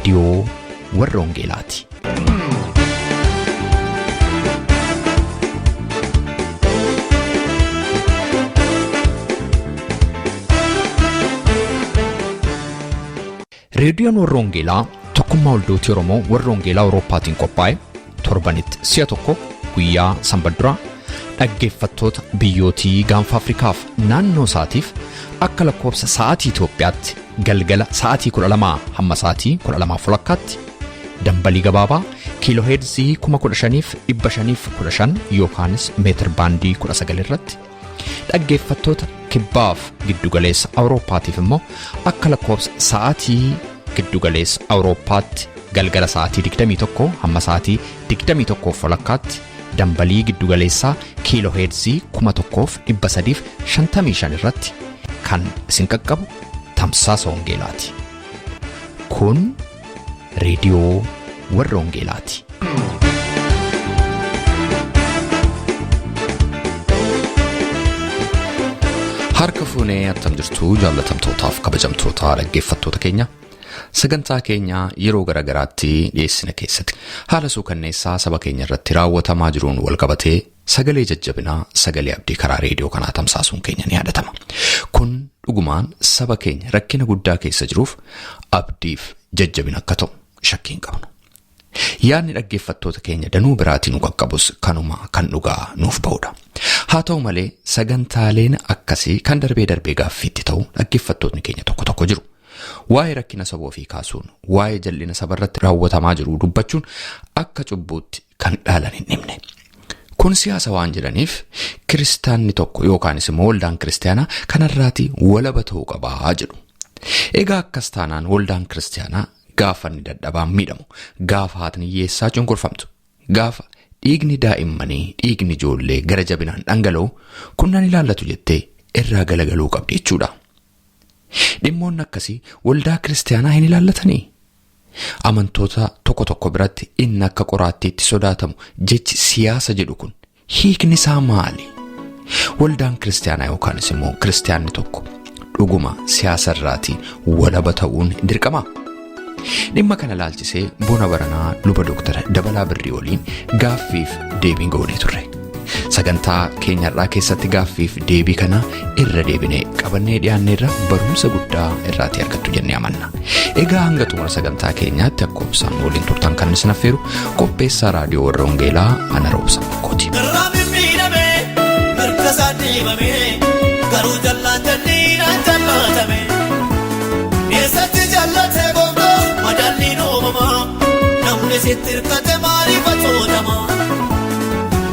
Reediyoo warra Wangeelaati. Reediyoon warra Wangeelaa tokkummaa waldootii Oromoo warra Wangeelaa Awurooppaatiin qophaa'e torbanitti si'a tokko guyyaa sanbadduraa dhaggeeffattoota biyyootii gaanfa Afrikaaf naannoo isaatiif akka lakkoofsa sa'aatii Itoophiyaatti galgala sa'aatii 12 hamma sa'aatii 12 walakkaatti dambalii gabaabaa kiilooheerzii 15,515 yookaanis meetir baandii 19 irratti dhaggeeffattoota kibbaaf giddugaleessa Awurooppaatiif immoo akka lakkoofsa sa'aatii giddugaleessa Awurooppaatti galgala sa'aatii 21 hamma sa'aatii 21 walakkaatti dambalii giddugaleessaa kiilooheerzii 1355 irratti kan isin qaqqabu tamsaasa wangeelaati. Kun reediyoo warra wangeelaati. Harka fuunee attam jirtu jaallatamtootaaf kabajamtoota dhaggeeffattoota keenya sagantaa keenya yeroo garaagaraatti dhiyeessina keessatti haala suukanneessaa saba keenya irratti raawwatamaa jiruun walqabatee sagalee jajjabinaa sagalee abdii karaa reediyoo kanaa tamsaasuun keenya ni yaadatama. Kun dhugumaan saba keenya rakkina guddaa keessa jiruuf abdiif jajjabina akka ta'u shakkii hin qabnu. Yaadni dhaggeeffattoota keenya danuu biraatiin nu qaqqabus kanuma kan dhugaa nuuf ba'udha. Haa ta'u malee sagantaaleen akkasii kan darbee darbee gaaffiitti ta'u dhaggeeffattootni keenya tokko tokko jiru. Waa'ee rakkina saba ofii kaasuun, waa'ee jal'ina saba irratti raawwatamaa jiru dubbachuun akka cubbuutti kan dhaalan hin dhibne. Kun siyaasa waan jedhaniif kiristaanni tokko yookaanis immoo waldaan kiristaanaa kanarraatii walaba ta'uu qabaa jedhu. Egaa akkas taanaan waldaan kiristaanaa gaafa inni dadhabaan miidhamu, gaafa haatni hiyyeessaa cunqurfamtu, gaafa dhiigni daa'immanii, dhiigni ijoollee gara jabinaan dhangala'u kun nan ilaallatu jettee irraa galagaluu qabdi jechuudha. Dhimmoonni akkasii waldaa kiristaanaa hin ilaallatanii? Amantoota tokko tokko biratti inni akka qoraattiitti sodaatamu jechi siyaasa jedhu kun hiikni isaa maali? Waldaan kiristaanaa yookaanis immoo kiristaanni tokko dhuguma siyaasa irraatii walaba ta'uun dirqama? Dhimma kana ilaalchisee bona baranaa luba Dooktara Dabalaa Birrii waliin gaaffiif deebiin goonee turre. Sagantaa keenyarraa keessatti gaaffiif deebii kana irra deebinee qabannee dhiyaanneerra barumsa guddaa irraatii argattu jennee amanna. Egaa hanga xumura sagantaa keenyaatti akka obsaan waliin turtan kan isin affeeru qopheessaa raadiyoo warra Wangeelaa ana Roobsa Makkooti. Irraa mimmiidhame mirga isaa dhiibame garuu jallaan jalliidhaan jallatame. Eessatti jallate gooftaa madaalliin uumamaa namni sitti hirkate maaliif atootama?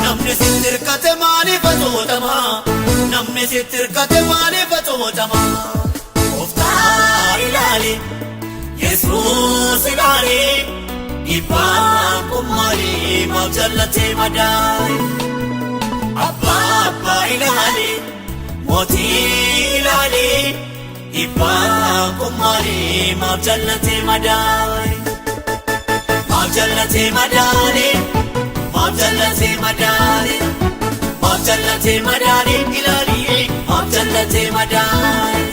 Namni sitti hirkate maaliif atootama? Namni sitti hirkate maaliif atootama? Gooftaa ilaali, Yesuus ilaali, dhibbaan kun maali maaf jallatee madaali? Abbaa abbaa ilaali, mootii ilaali, dhibbaan kun maali maaf jallatee madaali? Maaf jallatee madaali? Maaf jallatee madaali? Maaf jallatee madaali? Ilaali, maaf jallatee madaali?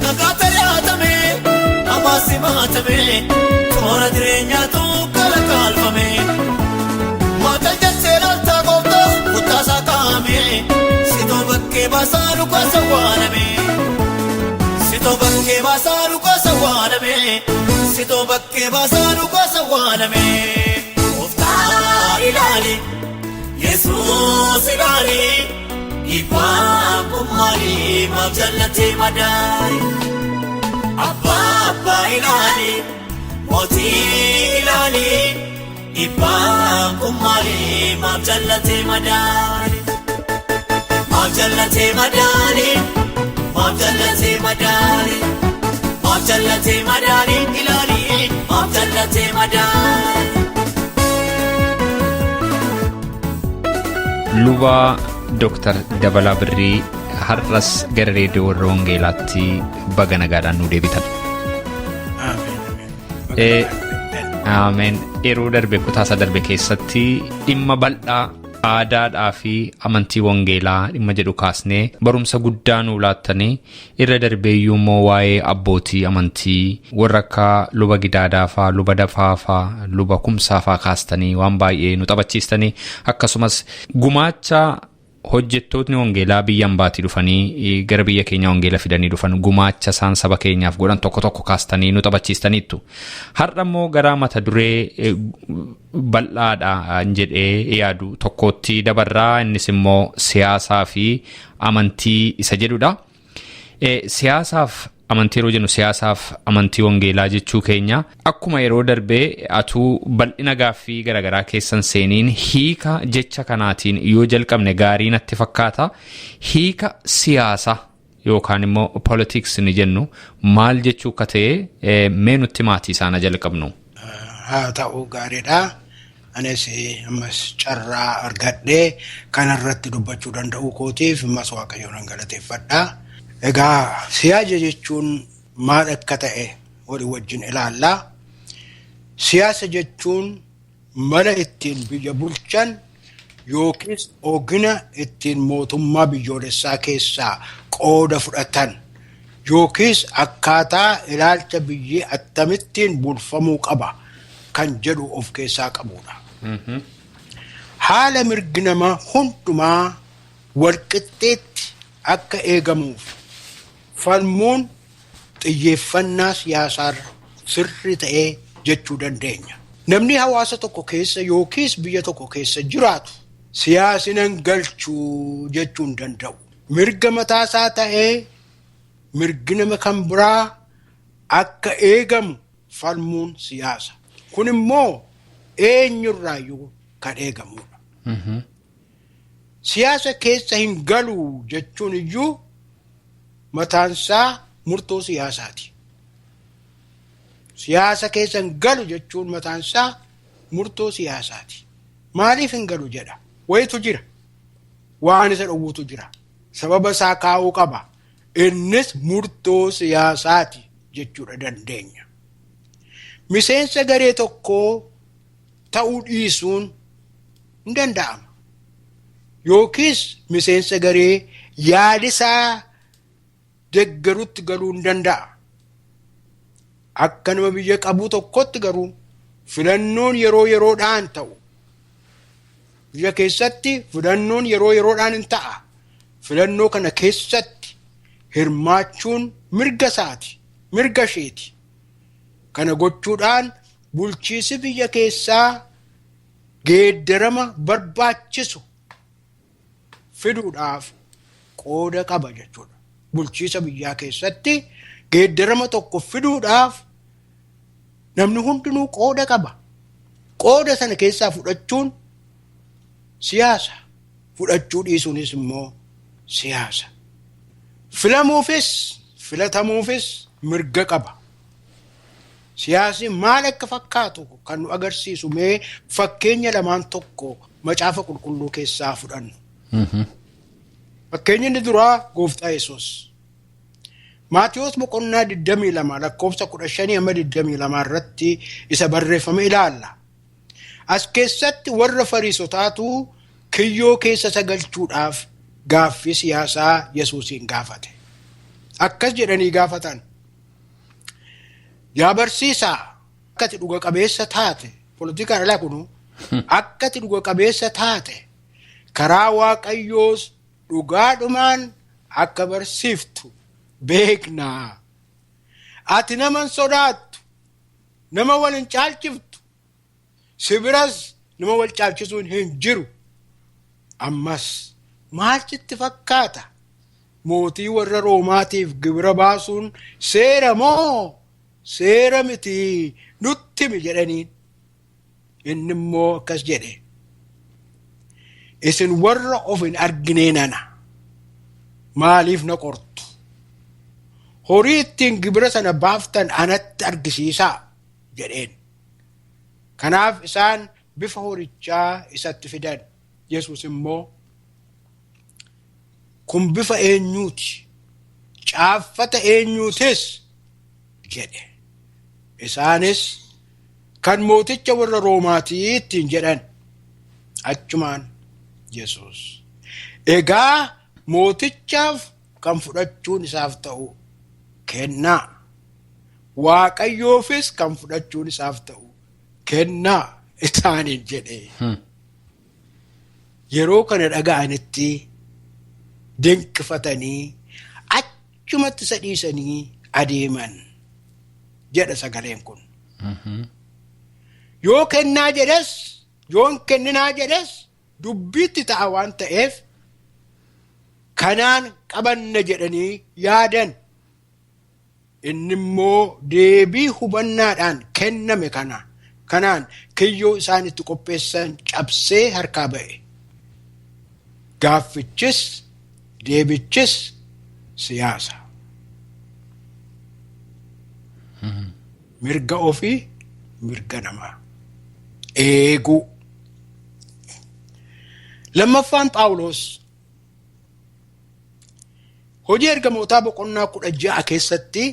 Nagaa yaatame, hamaa simaatame, toora jireenyaatu kalaqalfame. Waaqa jettee laaltaa gooftaa kuttaasaa kaa'ame, sitoo bakkee baasaa dhukaasa waaname. Sitoo bakkee baasaa dhukaasa waaname, sitoo bakkee baasaa dhukaasa waaname. Gooftaa ilaali, Yesuus ilaali, dhibbaan kun maali maaf jallatee madaali? Abbaa abbaa ilaali, mootii ilaali, dhibbaan kun maali maaf jallatee madaali? Maaf jallatee madaali, maaf jallatee madaali, maaf jallatee madaali ilaali, maaf jallatee madaali. Luba Dooktar Dabalaa Birrii Har'as gara reediyoo warra Wangeelaatti baga nagaadhaan nu deebitan. Ameen. Yeroo darbe kutaasaa darbe keessatti dhimma bal'aa aadaadhaa fi amantii wangeelaa dhimma jedhu kaasnee barumsa guddaa nuu laattanii irra darbeeyyuu immoo waa'ee abbootii amantii warra akka luba Gidaadaa faa, luba Dafaa faa, luba Kumsaa faa kaastanii waan baay'ee nu taphachiistanii akkasumas gumaacha hojjettootni wangeelaa biyya ambaatii dhufanii gara biyya keenya wangeela fidanii dhufan gumaacha isaan saba keenyaaf godhan tokko tokko kaastanii nu taphachiistaniittu. Har'a immoo gara mata duree bal'aadha jedhee yaadu tokkotti dabarraa, innis immoo siyaasaa fi amantii isa jedhudha. Siyaasaaf amantii yeroo jennu siyaasaaf amantii wangeelaa jechuu keenya. Akkuma yeroo darbee atuu bal'ina gaaffii garaagaraa keessan seeniin hiika jecha kanaatiin yoo jalqabne gaarii natti fakkaata. Hiika siyaasa yookaan immoo politics ni jennu maal jechuu akka ta'e mee nutti maatii isaana jalqabnu. Haa ta'u, gaariidha. Anis ammas carraa argadhee kanarratti dubbachuu danda'uu kootiif ammas Waaqayyoon nan galateeffadha. Egaa siyaasa jechuun maal akka ta'e walii wajjin ilaallaa. Siyaasa jechuun mala ittiin biyya bulchan yookiis ogina ittiin mootummaa biyyoolessaa keessaa qooda fudhatan yookiis akkaataa ilaalcha biyyi akkamittiin bulfamuu qaba kan jedhu of keessaa qabudha. Haala mirgi nama hundumaa walqixxeetti akka eegamuuf falmuun xiyyeeffannaa siyaasaa sirrii ta'ee jechuu dandeenya. Namni hawaasa tokko keessa yookiis biyya tokko keessa jiraatu siyaasni nan galchuu jechuu hin danda'u. Mirga mataasaa ta'ee mirgi nama kan biraa akka eegamu falmuun siyaasa. Kun immoo eenyurraayyuu kan eegamudha. Siyaasa keessa hin galu jechuun iyyuu mataansaa murtoo siyaasaati. Siyaasa keessa hin galu jechuun mataansaa murtoo siyaasaati. Maaliif hin galu jedha? Wayitu jira. Waan isa dhowwutu jira. Sababa isaa kaa'uu qaba. Innis murtoo siyaasaati jechuudha dandeenya. Miseensa garee tokkoo ta'uu dhiisuun hin danda'ama. Yookiis miseensa garee yaadisaa deggerutti galuu hin danda'a. Akka nama biyya qabu tokkotti garuu filannoon yeroo yeroodhaan ta'u. Biyya keessatti filannoon yeroo yeroodhaan hin ta'a. Filannoo kana keessatti hirmaachuun mirga isaati, mirga isheeti. Kana gochuudhaan bulchiisi biyya keessaa geeddarama barbaachisu fiduudhaaf qooda qaba jechuudha. Bulchiisa biyyaa keessatti geeddarama tokko fiduudhaaf namni hundinuu qooda qaba. Qooda sana keessaa fudhachuun siyaasa. Fudhachuu dhiisuunis immoo siyaasa. Filamuufis filatamuufis mirga qaba. Siyaasni maal akka fakkaatu kan nu agarsiisu mee fakkeenya lamaan tokko macaafa qulqulluu keessaa fudhannu. Fakkeenyi inni duraa Gooftaa Yesuus. Maatiyoos boqonnaa 22 lakkoofsa 15 hamma 22 irratti isa barreeffame ilaalla. As keessatti warra Fariisotaatu kiyyoo keessa isa galchuudhaaf gaaffii siyaasaa Yesuusiin gaafate. Akkas jedhanii gaafatan. Yaa barsiisaa, akka ati dhuga qabeessa taate, poolitikaan alaa kunu, akka ati dhuga qabeessa taate, karaa Waaqayyoos dhugaadhumaan akka barsiiftu beeknaa. Ati nama hin sodaattu, nama wal hin caalchiftu, si biras nama wal caalchisuun hin jiru. Ammas maal sitti fakkaata? Mootii warra Roomaatiif gibira baasuun seera moo seera miti, nutti himi jedhaniin. Inni immoo akkas jedhe. Isin warra of hin arginee nana, maaliif na qortu? Horii ittiin gibira sana baaftan anatti argisiisaa jedheen. Kanaaf isaan bifa horichaa isatti fidan. Yesuus immoo, Kun bifa eenyuuti? Caaffata eenyuutis? Jedhe. Isaanis kan mooticha warra Roomaatii ittiin jedhan. Achumaan Yesuus, egaa mootichaaf kan fudhachuun isaaf ta'u kennaa, Waaqayyoofis kan fudhachuun isaaf ta'u kennaa isaaniin jedhe. Yeroo kana dhaga'anitti dinqifatanii achumatti isa dhiisanii adeeman jedha sagaleen kun. Yoo kennaa jedhes, yoo hin kenninaa jedhes, dubbiitti ta'a waan ta'eef kanaan qabanna jedhanii yaadan. Inni immoo deebii hubannaadhaan kenname kanaan kiyyoo isaan itti qopheessan cabsee harkaa ba'e. Gaaffichis deebichis siyaasa. Mirga ofii, mirga namaa eeguu. Lammaffaan Phaawulos hojii ergamootaa boqonnaa 16 keessatti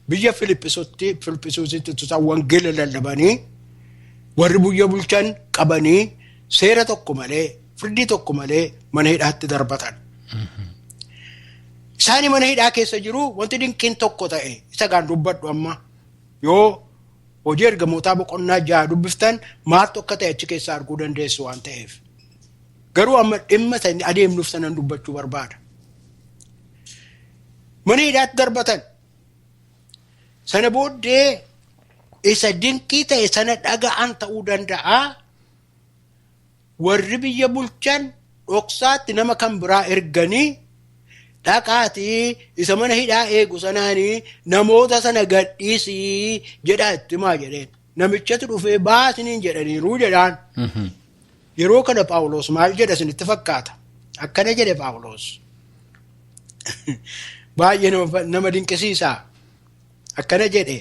biyya Filiphisuusitti isaan wangeela lallabanii warri biyya bulchan qabanii seera tokko malee, firdii tokko malee mana hidhaatti darbatan. Isaanii mana hidhaa keessa jiru wanti dinqiin tokko ta'e isa gaan dubbadhu amma yoo hojii ergamootaa boqonnaa 6 dubbiftan maaltu akka ta'e achi keessaa arguu dandeessu waan ta'eef. Garuu amma dhimma ta'e adeemnuuf sanan dubbachuu barbaada. Mana hidhaatti darbatan. Sana booddee isa dinqii ta'e sana dhaga'an ta'uu danda'a. Warri biyya bulchan dhoksaatti nama kan biraa erganii dhaqaatii isa mana hidhaa eegu sanaanii namoota sana gadhiisii jedhaa itti himaa jedheen. Namichatu dhufee baasiniin jedhaniiruu jedhaan. Yeroo kana Phaawulos maal jedha isinitti fakkaata? Akkana jedhe Phaawulos. Baay'ee nama dinqisiisaa. Akkana jedhe.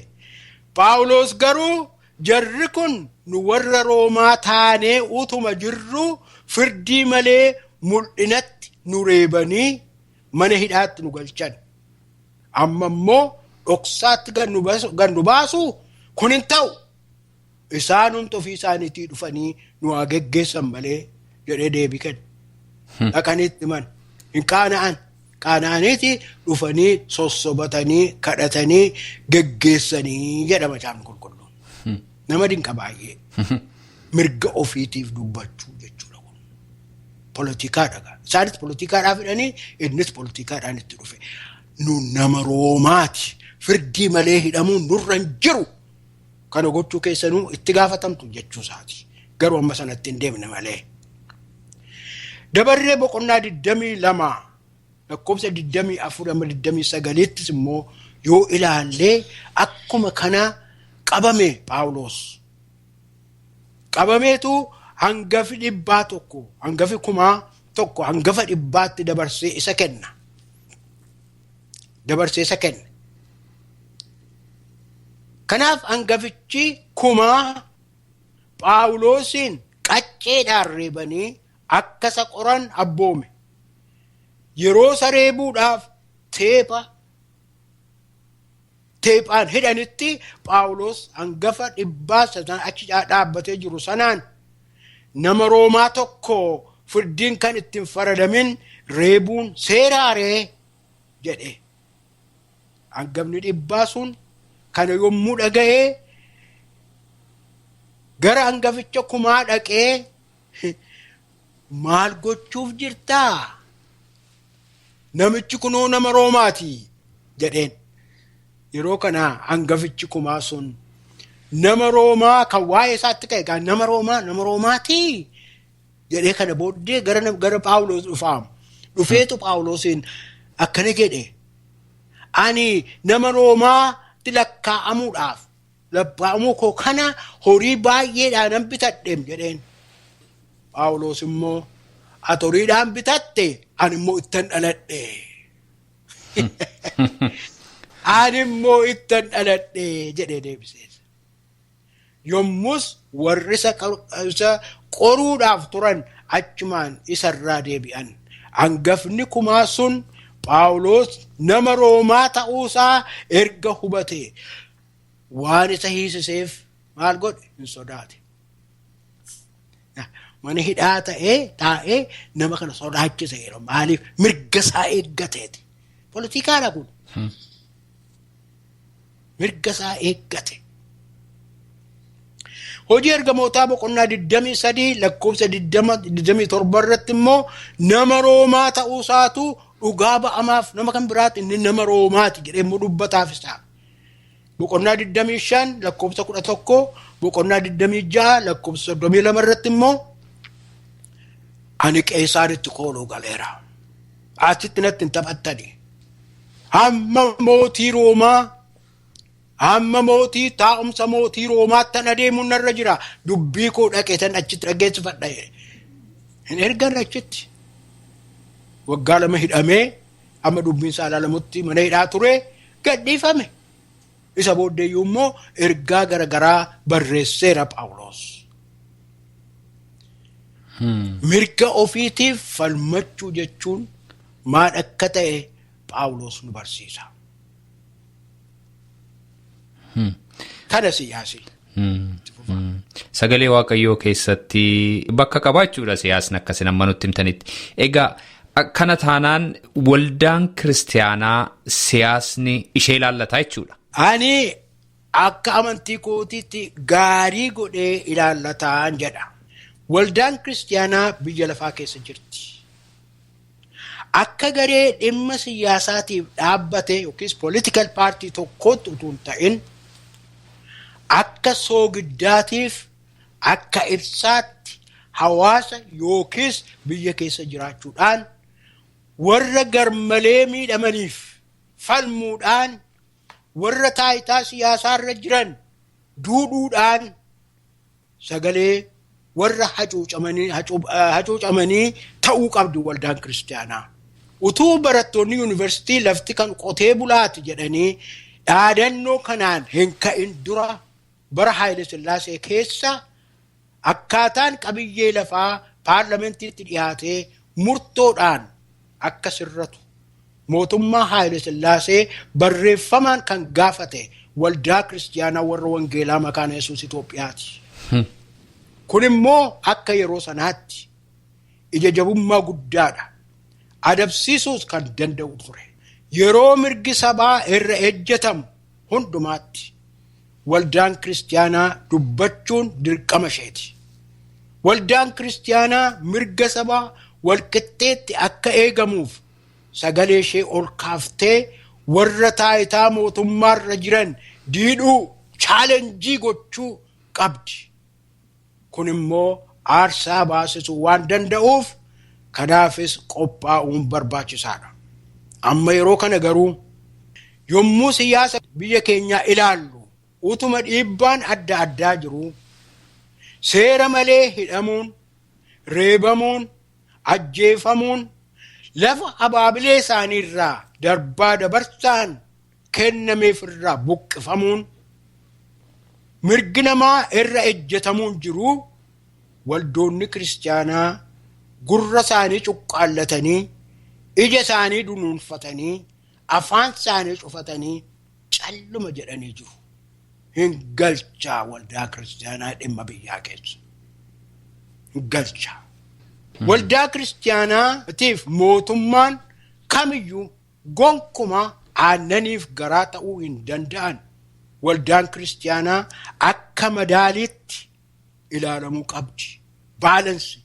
Phaawulos garuu jarri kun nu warra Roomaa taanee utuma jirru firdii malee mul'inatti nu reebanii mana hidhaatti nu galchan. Amma immoo dhoksaatti gad nu baasu kun hin ta'u. Isaanumti ofii isaaniitii dhufanii nu haa geggeessan malee jedhee deebii kenne. Dhaqaniitti himan. Hin qaana'an. Qaana'aniiti dhufanii sossobatanii kadhatanii geggeessanii jedha macaafni qulqulluun. Nama dinqa baay'ee. Mirga ofiitiif dubbachuu jechuudha kun. Poolitikaadha. Isaanis poolitikaadhaaf hidhanii innis poolitikaadhaan itti dhufe. Nu nama Roomaati. Firdii malee hidhamuun nurra hin jiru. Kana gochuu keessanuu itti gaafatamtu jechuu isaati. Garuu amma sanatti hin deemne malee. Dabarree boqonnaa 22 lakkoofsa 24 amma 29 immoo yoo ilaallee akkuma kana qabame Phaawulos. Qabameetu hangafi 100, hangafi 1000, hangafa 100tti dabarsee isa kenna. Dabarsee isa kenna. Kanaaf hangafichi 1000 Phaawulosiin qacceedhaan reebanii akka isa qoran abboome. Yeroo isa reebuudhaaf teephaan hidhanitti Phaawulos hangafa 100 sana achi dhaabbatee jiru sanaan nama Roomaa tokko firdiin kan ittiin faradamin reebuun seeraaree jedhe. Hangafni 100 sun kana yommuu dhaga'ee gara hangaficha 1000 dhaqee maal gochuuf jirtaa? Namichi kunoo nama Roomaati jedheen. Yeroo kana hangafichi 1000 sun nama Roomaa kan waa'ee isaatti ka'e nama Roomaati jedhee kana booddee gara Phaawulos dhufaam. Dhufeetu Phaawulosiin akkana jedhe. Ani nama Roomaatti lakkaa'amuudhaaf lakkaa'amuu koo kana horii baay'eedhaan nan bitadheem jedheen. Phaawulos immoo ati horiidhaan bitatte ani immoo ittan dhaladhe. Ani immoo ittan dhaladhe jedhee deebisees. Yommus warri isa qoruudhaaf turan achumaan isarraa deebi'an. Hangafni kumaa sun Phaawulos nama Roomaa ta'uusaa erga hubate waan isa hiisiseef maal godhe? Hin sodaate. Mana hidhaa ta'ee taa'ee nama kana sodaachise yeroo maaliif mirga isaa eeggateeti. Poolitikaadha kun. Mirga isaa eeggate. Hojii ergamootaa boqonnaa 23 lakkoofsa 27 irratti immoo nama Roomaa ta'uusaatu dhugaa ba'amaaf nama kan biraatti inni nama Roomaati jedhee immoo dubbataaf isaa. Boqonnaa 25 lakkoofsa 11 boqonnaa 26 lakkoofsa 32 irratti immoo ani Qeesaaritti kooluu galeera. Asitti natti hin taphattani. Hamma mootii Roomaa hamma mootii taa'umsa mootii Roomaatti tan adeemuun narra jira. Dubbii koo dhaqee tan achitti dhageessifadha. Hin ergan achitti. Waggaa 2 hidhamee amma dubbiin isaa ilaalamutti mana hidhaa ture gadhiifame. Isa booddeeyyuu immoo ergaa garaagaraa barreesseera Phaawulos. Mirga ofiitiif falmachuu jechuun maal akka ta'e Phaawulos nu barsiisa. Kana siyaasi. Sagalee Waaqayyoo keessatti bakka qabaachuudha siyaasni akkasin amma nutti himtanitti. Egaa kana taanaan waldaan kiristaanaa siyaasni ishee ilaallataa jechuudha. Ani akka amantii kootiitti gaarii godhee ilaallataan jedha. Waldaan kiristaanaa biyya lafaa keessa jirti. Akka garee dhimma siyaasaatiif dhaabbate yookiis political party tokkootti utuu hin ta'in akka soogiddaatiif akka ibsaatti hawaasa yookiis biyya keessa jiraachuudhaan warra garmalee miidhamaniif falmuudhaan warra taayitaa siyaasaarra jiran duudhuudhaan sagalee warra hacuucamanii ta'uu qabdu waldaan kiristaanaa. Utuu barattoonni yuunivarsiitii lafti kan qotee bulaati jedhanii dhaadannoo kanaan hin ka'in dura bara Haayile Sillaasee keessa akkaataan qabiyyee lafaa paarlamentiitti dhiyaatee murtoodhaan akka sirratu mootummaa Haayile Sillaasee barreeffamaan kan gaafate waldaa kiristaanaa warra wangeelaa makaana Yesuus Itoophiyaati. Kun immoo akka yeroo sanaatti ija jabummaa guddaadha. Adabsiisuus kan danda'u ture. Yeroo mirgi sabaa irra ejjetamu hundumaatti waldaan kiristaanaa dubbachuun dirqama isheeti. Waldaan kiristaanaa mirga sabaa walqixxeetti akka eegamuuf sagalee ishee ol kaaftee warra taayitaa mootummaarra jiran diidhuu chaalenjii gochuu qabdi. Kun immoo aarsaa baasisuu waan danda'uuf kanaafis qophaa'uun barbaachisaadha. Amma yeroo kana garuu yommuu siyaasa biyya keenyaa ilaallu utuma dhiibbaan adda addaa jiru seera malee hidhamuun, reebamuun, ajjeefamuun lafa abaabilee isaaniirraa darbaa dabarsaan kennameef irraa buqqifamuun mirgi namaa irra ejjetamuun jiru waldoonni kiristaanaa gurra isaanii cuqqaallatanii ija isaanii dunuunfatanii afaan isaanii cufatanii calluma jedhanii jiru. Hin galchaa waldaa kiristaanaa dhimma biyyaa keessa. Hin galchaa. Waldaa kiristaanaatiif mootummaan kamiyyuu gonkumaa aannaniif garaa ta'uu hin danda'an. Waldaan kiristaanaa akka madaaliitti ilaalamuu qabdi. Baalansi.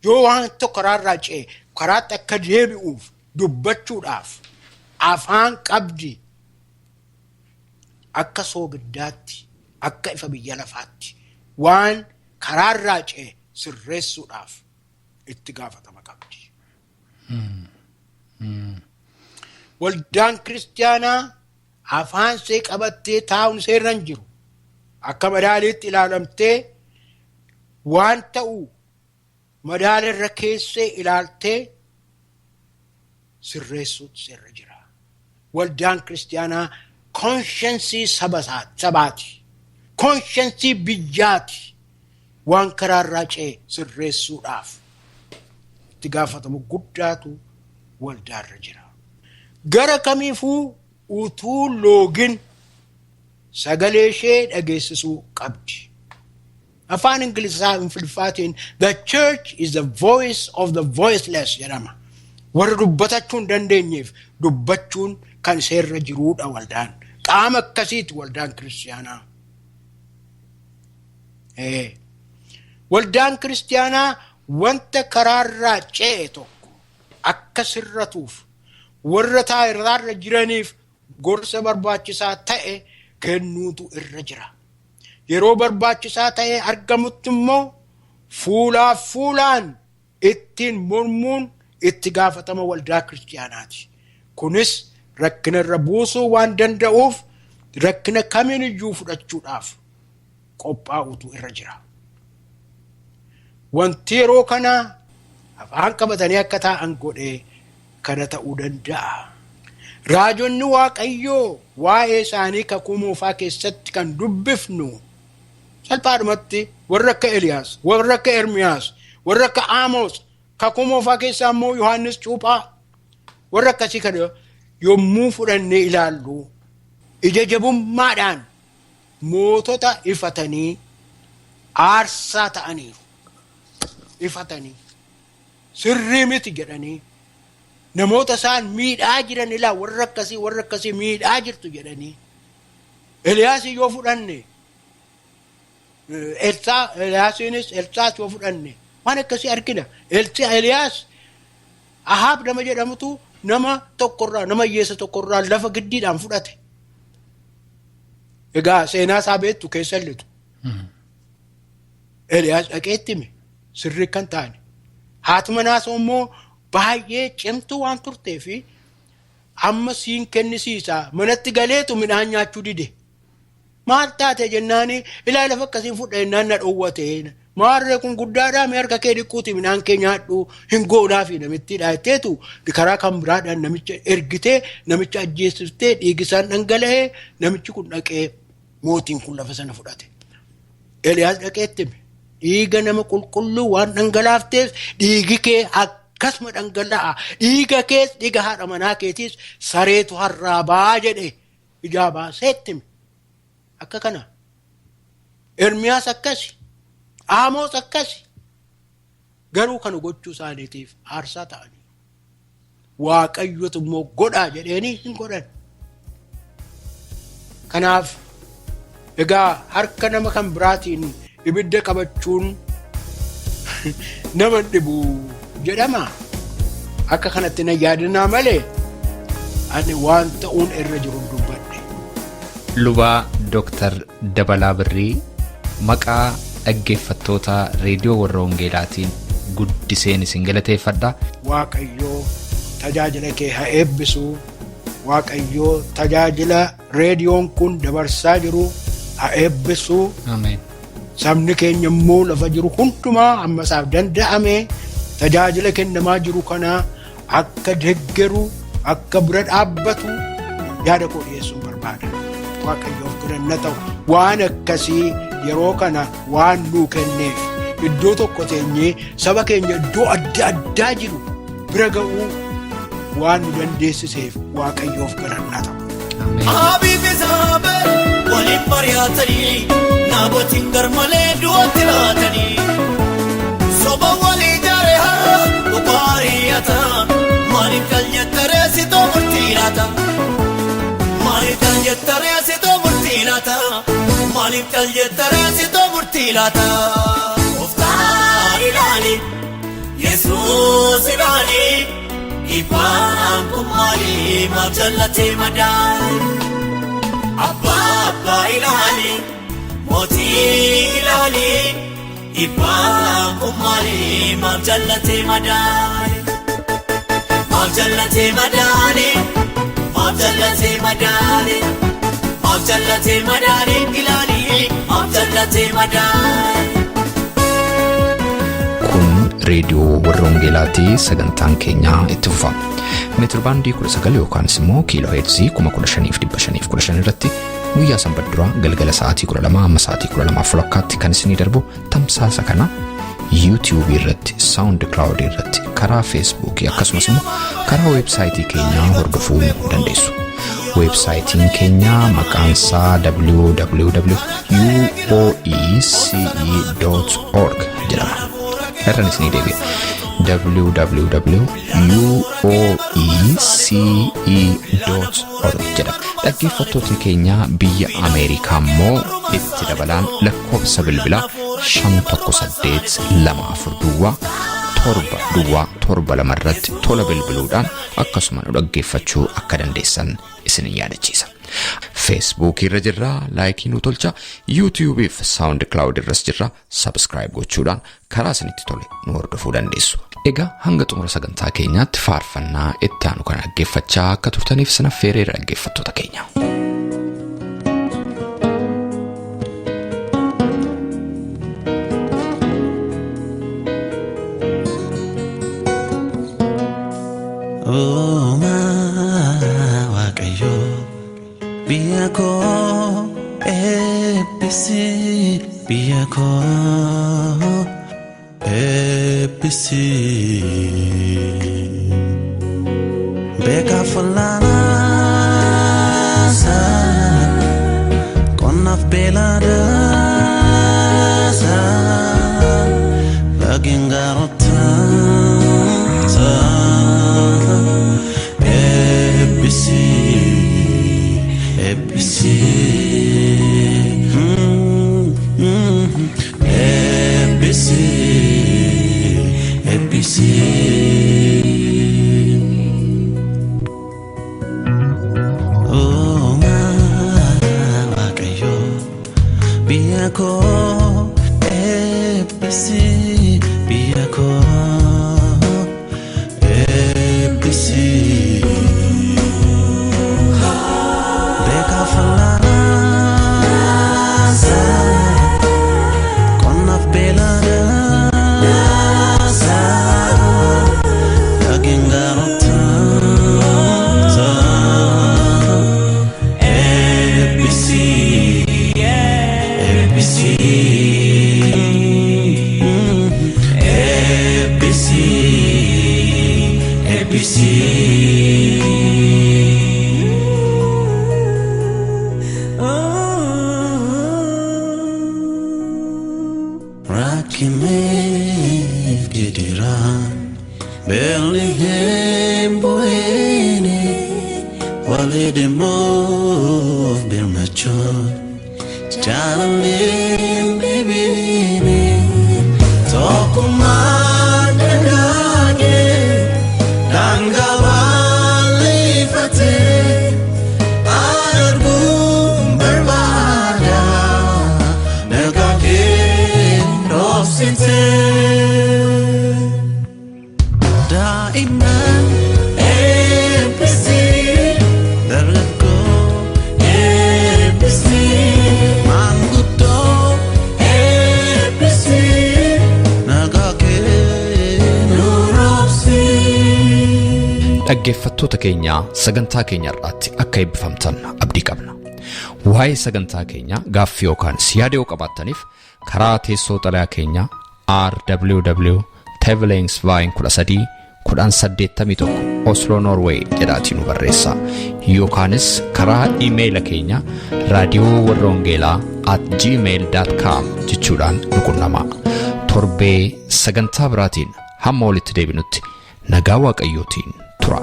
Yoo waan tokko karaarraa ce'e karaatti akka deebi'uuf dubbachuudhaaf afaan qabdi. Akka soogiddaatti, akka ifa biyya lafaatti waan karaarraa ce'e sirreessuudhaaf itti gaafatama qabdi. Waldaan kiristaanaa afaan see qabattee taa'uun seerra hin jiru. Akka madaaliitti ilaalamtee waan ta'u madaala irra keessee ilaaltee sirreessuutu seerra jira. Waldaan kiristaanaa konsheensii sabaati. Konsheensii biyyaati. Waan karaarraa ce'e sirreessuudhaaf itti gaafatamu guddaatu waldaarra jira. Gara kamiifuu utuu loogin sagalee ishee dhageessisuu qabdi. Afaan Ingilisaa Ingiliffaatiin "The church is the voice of the voiceless" jedhama. Warra dubbatachuu hin dandeenyeef dubbachuun kan seerra jiruudha waldaan. Qaama akkasiiti waldaan kiristiyaanaa. Waldaan kiristiyaanaa wanta karaarraa ce'e tokko akka sirratuuf warra taayiraarra jiraniif gorsa barbaachisaa ta'e kennuutu irra jira. Yeroo barbaachisaa ta'e argamutti immoo fuulaaf fuulaan ittiin mormuun itti gaafatama waldaa kiristiyaanaati. Kunis rakkina irra buusuu waan danda'uuf rakkina kamiin iyyuu fudhachuudhaaf qophaa'utu irra jira. Wanti yeroo kana afaan qabatanii akka taa'an godhee kana ta'uu danda'a. Raajonni Waaqayyoo waa'ee isaanii kakuu moofaa keessatti kan dubbifnu salphaadhumatti warra akka Eliyaas, warra akka Ermiyaas, warra akka Amoos, kakuu moofaa keessaa immoo Yohaannis Cuuphaa, warra akkasii kana yommuu fudhannee ilaallu ija jabummaadhaan mootota ifatanii aarsaa ta'aniiru. Ifatanii sirrii miti jedhanii namoota isaan miidhaa jiran ilaa warra akkasii miidhaa jirtu jedhanii. Eliyaas yoo fudhanne, Elsaa, Eliyaasiinis Elsaas yoo fudhanne waan akkasii argina. Eliyaas Ahaab nama jedhamutu nama tokkorraa, nama hiyyeessa tokkorraa lafa giddiidhaan fudhate. Egaa seenaa isaa beektu keessa lixu. Eliyaas dhaqeetti hime sirrii kan taane. Haati manaas immoo baay'ee cimtuu waan turtee fi amma siin kennisiisa manatti galeetu midhaan nyaachuu dide. Maal taate jennaani, ilaa lafa akkasiin fudha jennaan na dhoowwate. Maarree kun guddaadhaa, mee harka kee dhiquuti midhaan kee nyaadhu, hin goonaafi namittiidha jetteetu karaa kan biraadhaan namicha ergitee namicha ajjeesiftee dhiigi isaan dhangala'ee namichi kun dhaqee mootiin kun lafa sana fudhate. Eliyaas dhaqeetti hime. Dhiiga nama qulqulluu waan dhangalaafteef dhiigi kee akkasuma dhangala'a. Dhiiga kees, dhiiga haadha manaa keetiis sareetu harraabaa jedhe ijaa baaseetti hime. Akka kana. Ermiyaas akkasi. Aamoos akkasi. Garuu kana gochuu isaaniitiif aarsaa ta'anii. Waaqayyotu immoo godhaa jedheeni hin godhan. Kanaaf egaa harka nama kan biraatiin ibidda qabachuun nama dhibu jedhama. Akka kanatti na yaadinaa malee ani waan ta'uun irra jiru dubbadhe. Lubaa Dooktar Dabalaa Birrii, maqaa dhaggeeffattoota reediyoo warra Wangeelaatiin guddiseen isin galateeffadha. Waaqayyoo tajaajila kee haa eebbisu. Waaqayyoo tajaajila reediyoon kun dabarsaa jiru haa eebbisu. Ameen. Sabni keenya immoo lafa jiru hundumaa amma isaaf danda'ame tajaajila kennamaa jiru kana akka deggeru, akka bira dhaabbatu yaada koo dhiyeessuun barbaada. Waaqayyoof galanna ta'u, waan akkasii yeroo kana waan nuu kenneef, iddoo tokko teenyee saba keenya iddoo adda addaa jiru bira ga'uu waan nu dandeessiseef Waaqayyoof galanna ta'u. Ameen. Abii fi Saabel waliin mari'atanii Naabotiin garmalee du'atti laatanii. Soba walii jaare har'a dhugaa ari'ata. Maaliif kal jettaree sitoo murtii laata? Maaliif kal jettaree sitoo murtii laata? Maaliif kal jettaree sitoo murtii laata? Gooftaa ilaali, Yesuus ilaali, dhiibbaan kun maali, maaf jallatee madaali? Abbaa, abbaa ilaali, mootii ilaali, dhiibbaan kun maali, maaf jallatee madaali? Maaf jallatee madaali? Maaf jallatee madaali? Maaf jallatee madaali? Ilaali, maaf jallatee madaali? Kun reediyoo warra Wangeelaatii, sagantaan keenyaa itti fufa. Meetir baandii 19 yookaanis immoo kiiloo heerzii 15,515 irratti guyyaa sanbat duraa galgala sa'aatii 12 amma sa'aatii 12 walakkaatti kan isinii darbu tamsaasa kana YouTube irratti, SoundCloud irratti, karaa Facebook akkasumas immoo karaa weebsaayitii keenyaa hordofuu dandeessu. Weebsaayitiin keenya maqaan isaa www.uoece.org jedhama. Irraan isinii deebi'a. www.uoece.org jedhama. Dhaggeeffattootni keenya biyya Ameerikaa immoo itti dabalaan lakkoofsa bilbilaa 518 24 duwwaa 7 duwwaa 7 2 irratti tola bilbiluudhaan akkasuma nu dhaggeeffachuu akka dandeessan isin yaadachiisa. Facebook irra jirra, like nu tolcha, YouTube fi SoundCloud irras jirra, subscribe gochuudhaan karaa isinitti tole nu hordofuu dandeessu. Egaa hanga xumura sagantaa keenyaatti faarfannaa itti aanu kana dhaggeeffachaa akka turtaniif isin affeereera, dhaggeeffattoota keenya. Uumaa Waaqayyoo, biyya koo eebbisi, biyya koo eebbisi. Beekaaf wallaalaasa, qonnaaf beeladaasa, lageen gaarotaasa. Eebbisi, eebbisi. Eebbisi, eebbisi. Uumaa Waaqayyoo, biyya koo eebbisi, biyya koo eebbisi. Beekaaf wallaalaasa, qonnaaf beeladaasa, lageen gaarotaasa. Eebbisi, eebbisi. Eebbisi, eebbisi. Rakkineef gidiraan, beelli hin bu'ine, walii dhimmuuf birmachuun jaalalli hin dhibine, tokkummaan dagaagee daangaa bal'ifatee arguun barbaada nagaa kee dhoksitee. Daa'imman eebbisi, dargaggoo eebbisi, maanguddoo eebbisi, nagaa kee nu roobsi. Dhaggeeffattoota keenya, sagantaa keenya irraatti akka eebbifamtan abdii qabna. Waa'ee sagantaa keenya gaaffii yookaan yaada yoo qabaattaniif karaa teessoo xalayaa keenya RWW Tevelingsveien 13 1081 Oslo, Norway jedhaatii nu barreessa, yookaanis karaa iimeeyila keenya raadiyoowarrawangeelaa@gmail.com jechuudhaan nu qunnama. Torbee sagantaa biraatiin hamma walitti deebinutti nagaa Waaqayyootiin tura.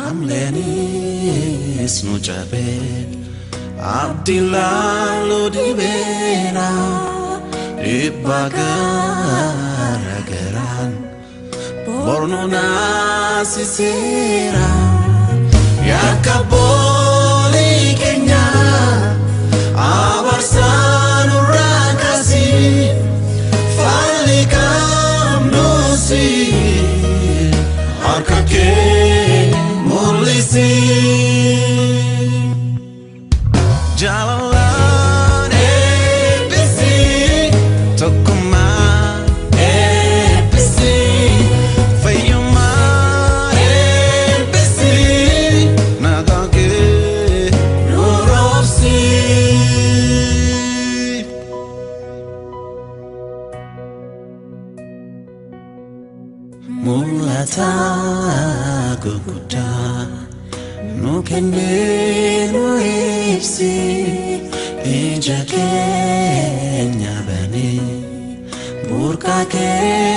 Amleenis nu cabee, abdii laaluu dibeera, dhiibbaa gara garaan bornu naasiseera. Yakka boolii keenya abarsaa nurraa kaasii, falli qabnuusi harka kee mul'isi. Jaalalaan eebbisi, tokkummaa eebbisi, fayyummaa eebbisi, nagaa kee nu roobsi. Mul'ata gurguddaa nu kennee nu ibsi, ija keenya banee burqaa keenya.